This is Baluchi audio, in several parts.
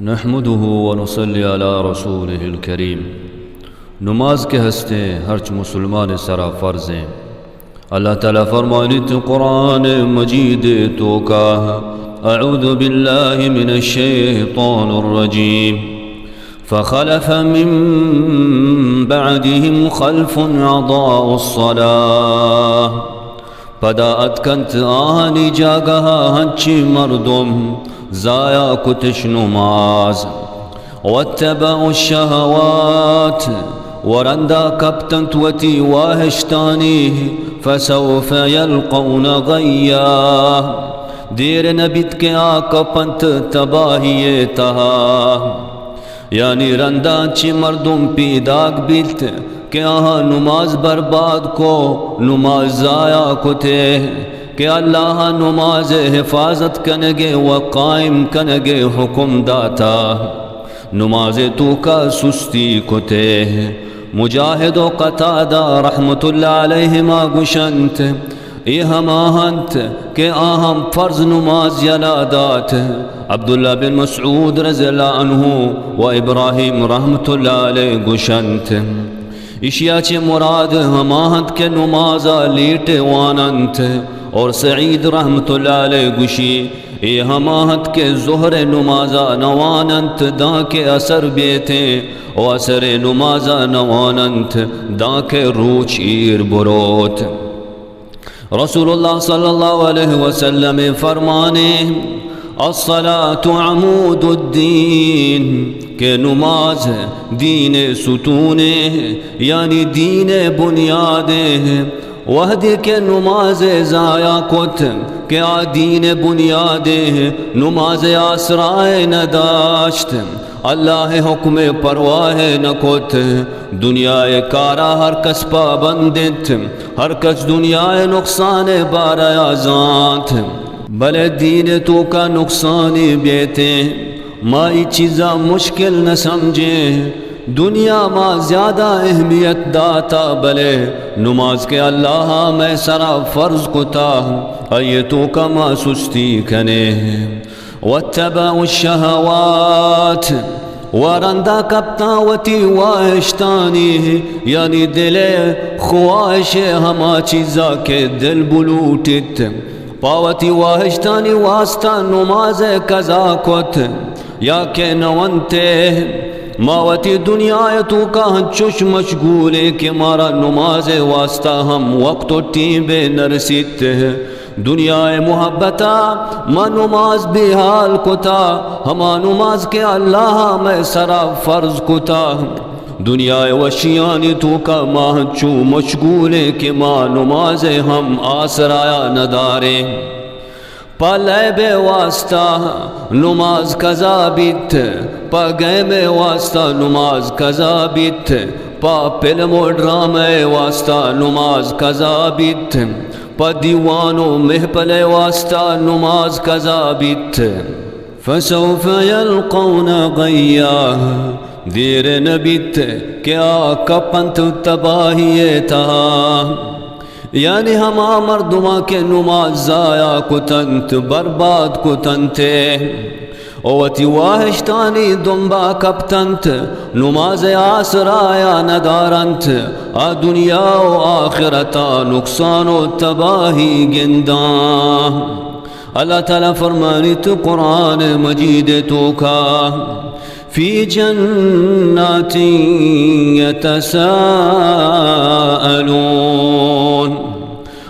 نحمده ونصلي على رسوله الكريم. نماز کہ ہستیں ہرچ مسلمان سرا فرضیں۔ اللہ تعالی فرمانیت قرآن مجید توکا، اعوذ باللہ من الشیطان الرجیم، فخلف من بعدهم خلف اضاعوا الصلاة، پدا اتکنت آہانی جاگہا ہنچیں مردم ضائع کتش نماز۔ واتبعوا الشهوات، و رندا کپتنت وتی واہشتانی، فسوف يلقون غيا، دیر نبیت کہ آ کپنت تباہی تہا۔ یعنی رندا چی مردم پیداک بیت کہ آہاں نماز برباد کو، نماز ضائع کتے، کہ اللہ نماز حفاظت کنگے و قائم کنگے حکم داتا، نماز توکا سستی کتے۔ مجاہد و قتادہ رحمت اللہ علیہما گشنت، اے ہما انت کہ آہاں فرض نماز یلا دات۔ عبداللہ بن مسعود رضی اللہ عنہ و ابراہیم رحمت اللہ علیہ گشنت، اشیا چہ مراد ہما انت کہ نمازا لیٹ واننت۔ اور سعید رحمت اللہ علیہ گشی، اے ہما انت کہ ظہر نمازا نواننت دانکہ عصر بیتیں، و عصر نمازا نواننت دانکہ روچ ایر بروت۔ رسول اللہ صلی اللہ علیہ وسلم فرمانے، الصلاة عمود الدین، کہ نماز دین ستونے، یعنی دین بنیادے۔ وہدے کہ نماز ضائع کت کہ آ دین بنیادے، نماز آسرائے نداشت۔ اللہ ءِ حکم ءِ پرواہ نہ کت۔ دنیا ءِ کارا ہر کس پابند انت، ہر کس دنیا ءِ نقصان ءِ بارہ ءَ زانت۔ بلے دین ءِ توکا نقصانی بیتیں، ما ای چیزا مشکل نہ سمجھیں۔ دنیا ما زیادہ اہمیت داتا، بلے نماز کہ اللہ ءَ مئے سرا فرض کتا، آئی ءِ توکا ما سستی کنیں۔ واتبعوا الشهوات، و رندا کپتاں وتی واہشتانی، یعنی دل ءِ خواہش ءِ ہما چیزا کہ دل بلوٹیت، پہ وتی واہشتانی واسطہ نماز ءِ قضا کت یا کہ نہ ونت۔ ما وتی دنیا ءِ توکا ہنچوش مشغولیں کہ مارا نماز ءِ واسطہ ہم وقت و ٹیم بے نہ رسیت۔ دنیا ءِ محبتا ما نماز بے حال کتا، ہما نماز کہ اللہ ءَ مئے سرا فرض کتا۔ دنیا ءِ وشیانی توکا ما ہنچو مشغولیں کہ ما نماز ءِ ہم آسرایا نداریں۔ پہ لیب ءِ واسطہ نماز قضا بیت، پہ گیم ءِ واسطہ نماز قضا بیت، پہ فلم و ڈرامہ ءِ واسطہ نماز قضا بیت، پہ دیوان و محفل ءِ واسطہ نماز قضا بیت۔ فسوف یلقون غیا، دیر نہ بیت کہ آ کپنت تباہی ءِ تہا۔ یعنی ہما مردماں کہ نماز ضائع کتنت، برباد کتنت، و وتی واہشتانی دمبا کپتنت، نماز آسرایا ندارنت، آ دنیا و آخرتا نقصان و تباہی گنداں۔ اللہ تعالی فرمانیت قرآن مجید توکا، فی جنات یتساءلون،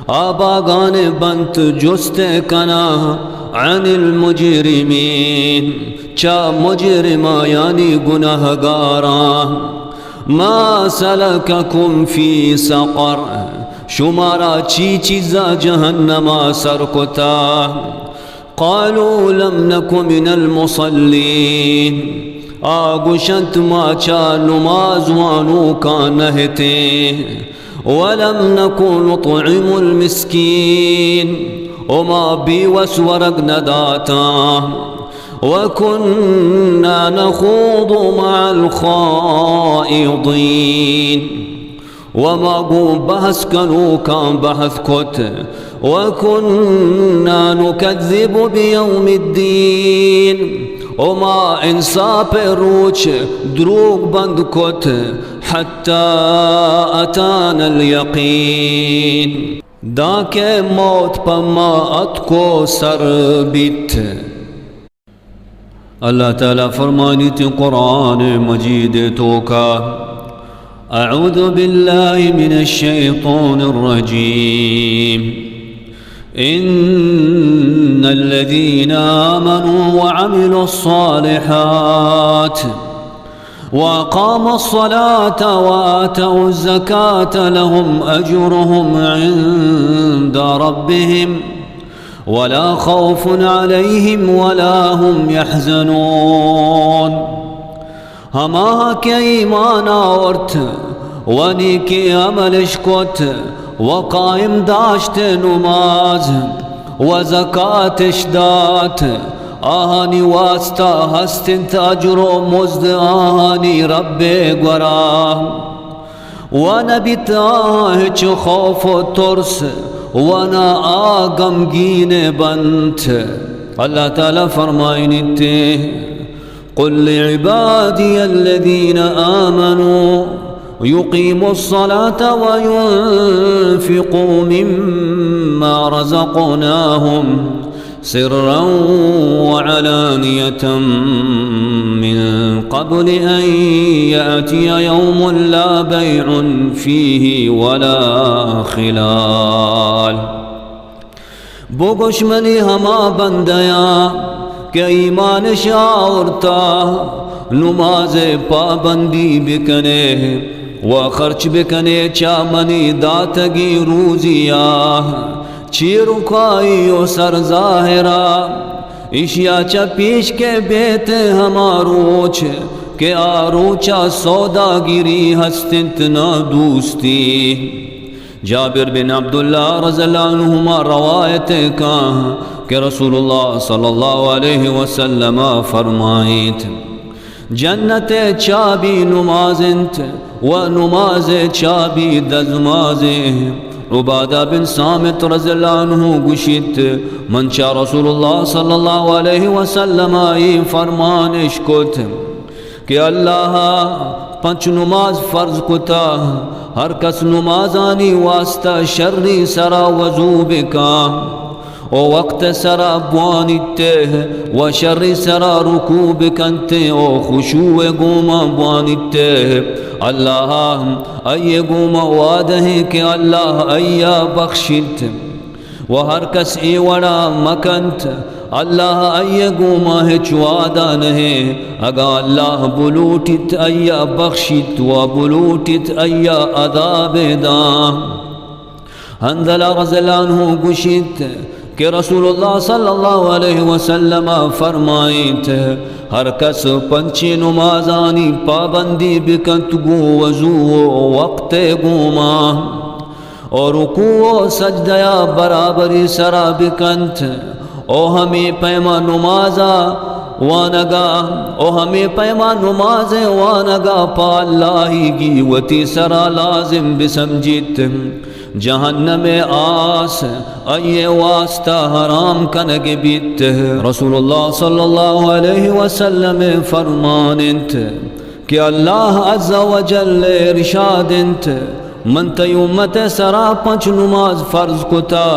آ باگان بنت جست کناں، عن المجرمین، چا مجرماں یعنی گناہگاراں۔ ما سلککم فی سقر، شمارا چی چیزا جہنما سر کتا؟ قالوا لم نك من المصلين، آ گوشنت ما چا نماز وانوکاں نہ اتیں۔ ولم نك نطعم المسكين، و ما بیوس ورگ نہ داتاں۔ وكنا نخوض مع الخائضين، و ما گوں بحث کنوکاں بحث کت۔ وكنا نكذب بيوم الدين، او ما انصاف روچ دروگ بند کت، حتی اتانا الیقین، دانکہ موت پہ ما اتک و سر بیت۔ اللہ تعالی فرمائنیت قرآن مجید توکا، اعوذ باللہ من الشیطان الرجیم، ان الذین آمنوا وعملوا الصالحات وأقاموا الصلاة وآتوا الزكاة لهم أجرهم عند ربهم ولا خوف عليهم ولا هم يحزنون۔ ہما کہ ایمان آورت و نیکی عملش کت و قائم داشت نماز و زکاتش دات، آہانی واسطہ ہست انت اجر و مزد آہانی رب گورا۔ و نبیت آہاں ہچ خوف و ترس و نہ آ غمگین بنت۔ اللہ تعالی فرمائنیت، قل لعبادی الذین آمنوا یقیموا الصلاة وینفقوا مما رزقناهم سرا وعلانية من قبل أن يأتي يوم لا بيع فيه ولا خلال۔ بگوش منی ہما بندیاں کہ ایمانش آورتا، نماز پابندی بکنے و خرچ بکنے چا منی داتگی روزیا، چیرکائی و سر ظاہرا، اشیا چہ پیش کہ بیت ہما روچ کہ آ روچا سوداگری ہست انت نہ دوستی۔ جابر بن عبداللہ رضی اللہ عنہما روایت کاں کہ رسول اللہ صلی اللہ علیہ وسلم فرمائیت، جنت چابی نماز انت و نماز چابی دزماز۔ عبادہ بن صامت رضی اللہ عنہ گوشیت، من چا رسول اللہ صلی اللہ علیہ وسلم ای فرمان اشکت کہ اللہ پنچ نماز فرض کتا، ہر کس نمازانی واسطہ شری سرا وضو بکا، او وقت سرا بوانیت و شری سرا رکوع بکنت او خشوع گوما بوانیت۔ اللہ ای گوما وعدہ کہ اللہ ایا بخشیت۔ و ہر کس اے وڑا مکنت، اللہ ای گوما ہچ وعدہ نہ۔ اگاں اللہ بلوٹیت ایا بخشیت و بلوٹیت ایا عذاب داں۔ حنظلہ رضی اللہ عنہ گوشیت کہ رسول اللہ صلی اللہ علیہ وسلم فرمائیت، ہر کس پنچیں نمازانی پابندی بکنت گوں وضو و وقت گوما، او رکوع و سجدہ یا برابری سرا بکنت، او ہمے پیما نمازا وانگا، او ہمے پیما نماز وانگا پہ اللہیگی وتی سرا لازم بسمجیت۔ جہنم آس آئی واسطہ حرام کنگ بیت۔ رسول اللہ صلی اللہ علیہ وسلم فرمان انت کہ اللہ عز و جل ارشاد انت، من تئی امت سرا پنچ نماز فرض کتا،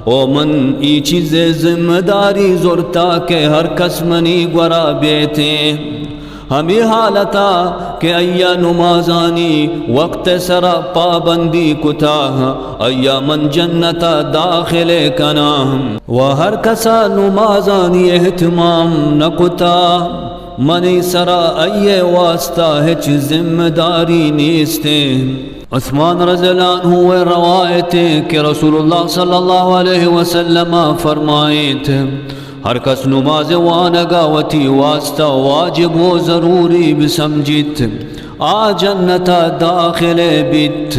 او من ای چیز ذمہ داری زرتا کہ ہر کس منی گورا بیتیں۔ ہمے حالتا کہ ایا نمازانی وقت سرا پابندی کتا، ایا من جنتا داخل کناں۔ و ہر کسا نمازانی اہتمام نکتا، منی سرا ائی واسطہ ہچ ذمہ داری نیستیں۔ عثمان رضی اللہ عنہ ء روایت کہ رسول اللہ صلی اللہ علیہ وسلم فرمائیت، ہر کس نماز وانگا وتی واسطہ واجب و ضروری بسمجیت، آ جنتا داخل بیت۔